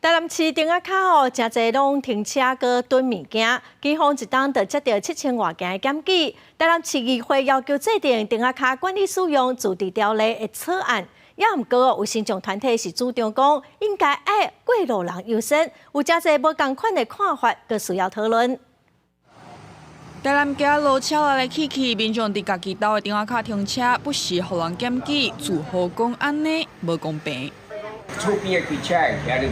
台南市埕仔跤哦，誠濟攏停車閣囤物件，警方一冬就接著7000外件的檢舉。台南市議會要求制定埕仔跤管理使用自治條例的草案，也毋過有身障團體是主張講應該愛過路人優先，有誠濟無仝款的看法，閣需要討論。台南街路車來來去去，民眾佇家己兜的埕仔跤停車，不時予人檢舉，如何講按呢無公平。厝邊的機車會徛咧，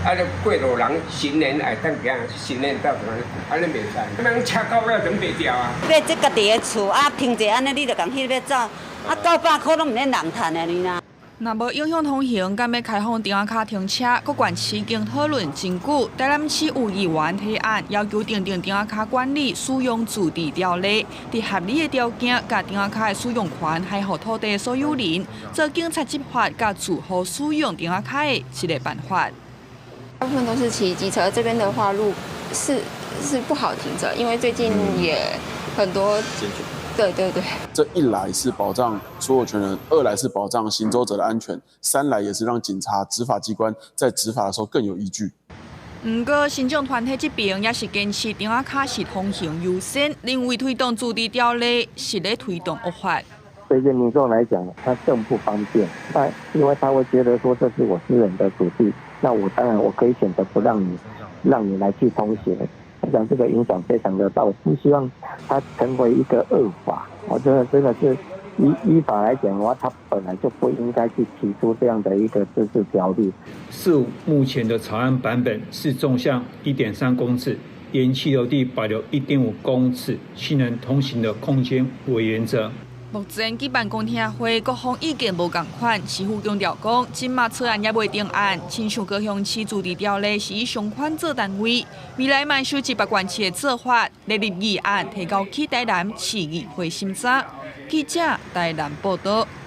啊，你過路人行人會當行，行人道按呢袂使，咱車到尾就袂掉啊。買這家己的厝啊，停者按呢，你就共彼欲走，啊，900箍攏毋免人趁的呢啦。若無影響通行，敢欲開放埕仔跤停車？各縣市已經討論真久。台南市有議員提案，要求訂定埕仔跤管理使用自治條例，佇合理的條件，共埕仔跤的使用權還予土地所有人，做警察執法佮住戶使用埕仔跤的一个辦法。大部分都是騎機車，這邊的話路是不好停車，因為最近也很多。對對對，這一來是保障所有權人，二來是保障行走者的安全，三來也是讓警察執法機關在執法的時候更有依據。毋過，身障團體這邊也是堅持埕仔跤是通行優先，認為推動自治條例是咧推動惡法。對於民眾來講，他更不方便。那因為他會覺得說這是我私人的土地，那我當然我可以選擇不讓你，讓你來去通行。我想這個影響非常的大，我不希望它成為一個惡法。我覺得真的是依法來講的話，它本來就不應該去提出這樣的一個自治條例。是目前的草案版本是縱向1.3公尺，沿棄留地保留1.5公尺，行人通行的空間為原則。目前舉辦公聽會，各方意見無仝款。市府強調講，這馬草案猶未定案，親像高雄市自治條例是以鄉款做單位，未來嘛收集別縣市的做法，列入議案提交去台南市議會審查。記者台南報道。